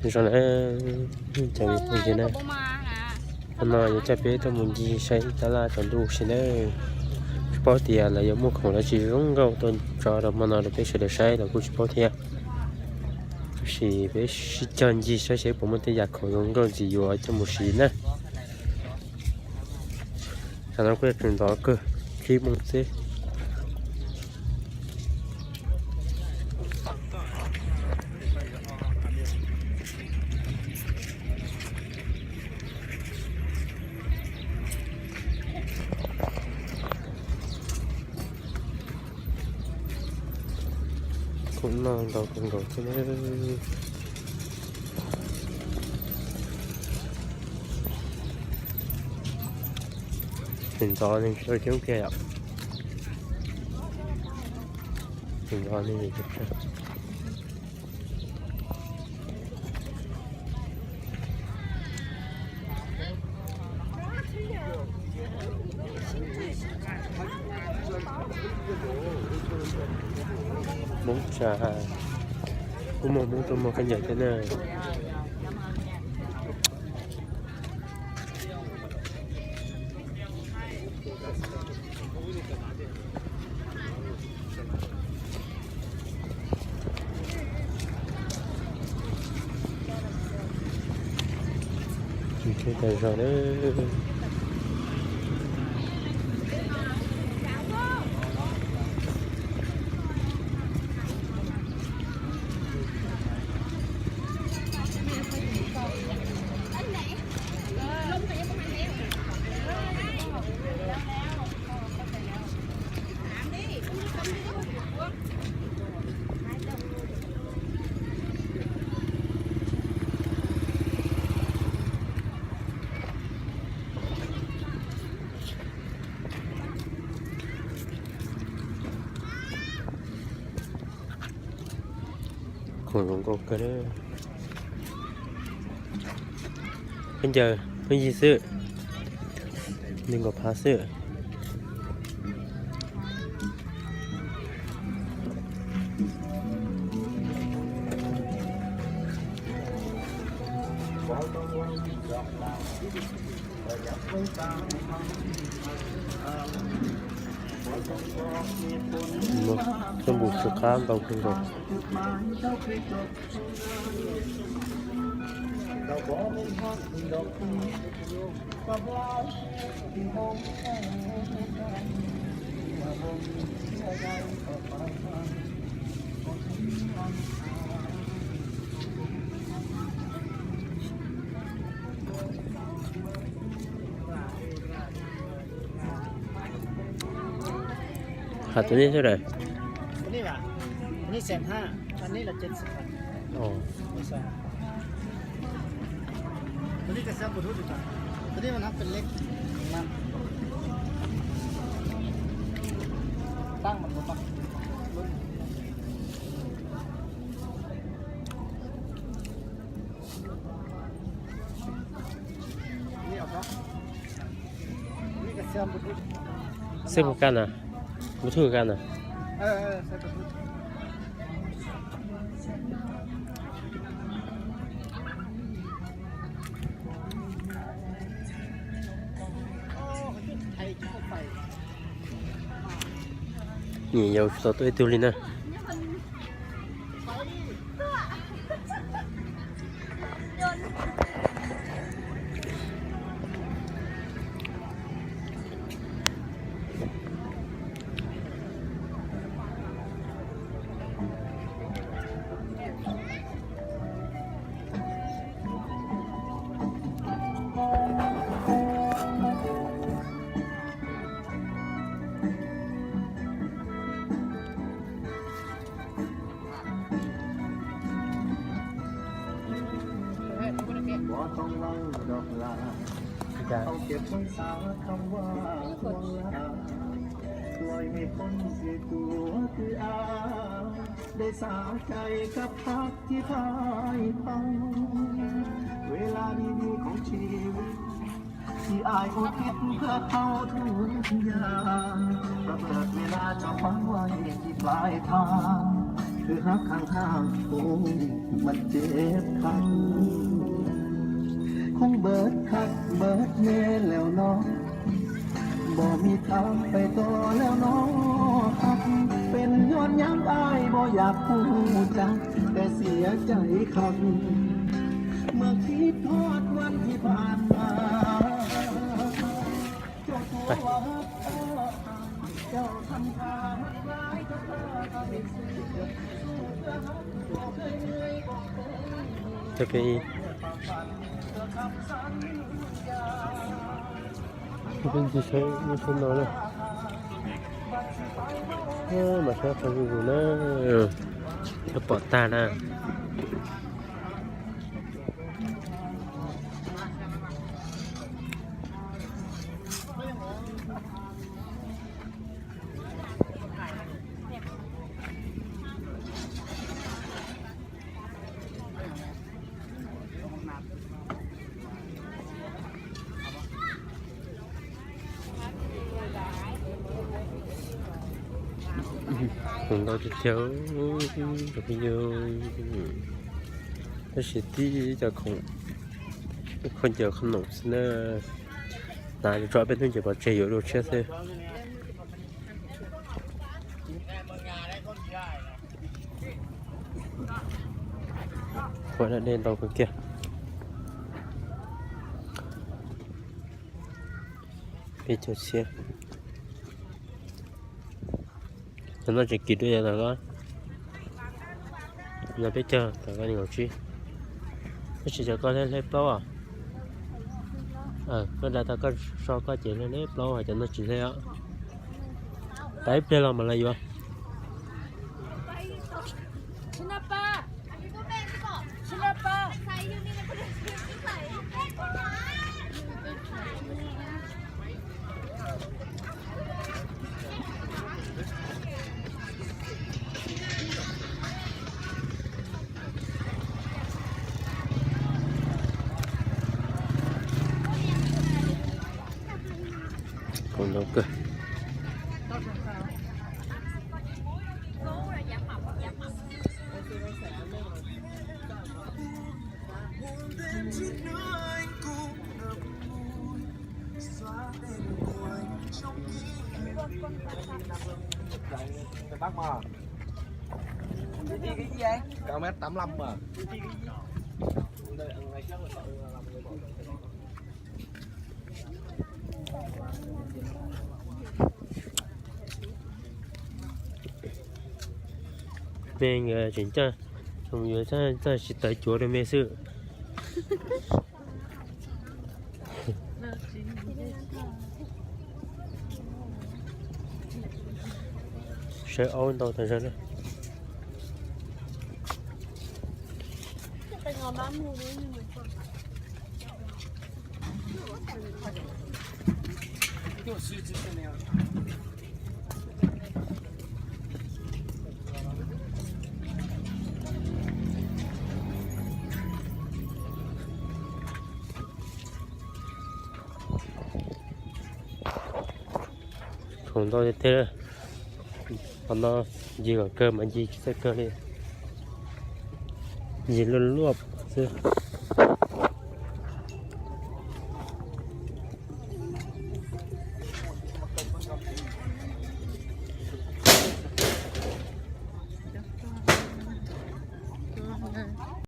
Zoo na, cov phooj ywg na, hmo no yuav coj peb tuaj mus ncig saib tab laj tsaus ntuj si na. Tsis paub tias lawv yuav muaj khoom dab tsi zoo nkauj tuaj tso rau hmo no rau peb sawv daws saib los kuj tsis paub thiab. Tab sis peb sib cog ncig saib seb puas muaj tej yam khoom zoo nkauj ntxiv yuav coj mus siv na. Tsam no kuj yog tseem ntxov kawg, tsib moos xwb. Khoom noj ntau kawg nkaus thiab na. Tseem ntxov neeg tsawg coob kiag yom. Tseem ntxov neeg tsawg. Hmoob tsa, kuj muaj Hmoob tuaj muag khaub ncaws thiab na. Ntse tas zog na. Khoom zoo nkauj kawg. Khaub ncaws pheej yig xwb, nees nkaum phav xwb. Coj mus xwb qab ntau kawg nkaus. Hais tus nej sawv daws. Tus nej mas, tus nej mas nab pes leb. Tab mas tus mas Xeb puas kaj na? Npus thwj kaj na? Nyiam yau tsis tau tuaj ib tug li na.ได้สาใจกับพักที่พ่ายพง เวลาดีๆของชีวิต ที่อ้ายอุทิศเพื่อเขาทุกอย่าง ประเสริฐเวลาจองหวังไว้ที่ปลายทาง คือฮักข้างๆ โอ้ย มันเจ็บคัก เน่แล้วเนาะ บ่มีทางไปต่อแล้วเนาะครับ เป็นย้อนหยังอ้ายบ่อยากฮู้จัก แต่เสียใจคัก เมื่อคิดฮอดวันที่ผ่านมา เจ้าตัวว่าเจ้าทำท่ามันร้าย เจ้าเป็น Peb ntsis saib lub sab no na. Mas sab qhov zuj zus na, lub pom tag na. Ntau tiag tiag, cov phooj ywg. Tab sis tib cov khoom, khoom ncaws khoom noom xwb na. Hnav tso peb hnub ncaws pov tseg yuav dua tshiab xwb. Ua da dej ntau kawg kiag. Peb caug txhiab. Cov no tseem kim dua yog tau koj. No peb caug tau koj nees nkaum tsib. Tab sis cov koj hle plaub os. Koj da tau koj so koj ces hle plaub, cov no tsis hle os. Tau ib pliag los mam li yuav. Khoom ntau kawg. Bác mà. Cao mét tám lăm mà. Mej nkawd tseem coj, tseem yuav txog tsis tawv cuav rau mej xwb. Sawv aub ntau tag zog na. Khoom ntau tiag tiag. Qhov no ncig kom kawg mas ncig tsis txawj kawg li. Ncig luaj luaj xwb.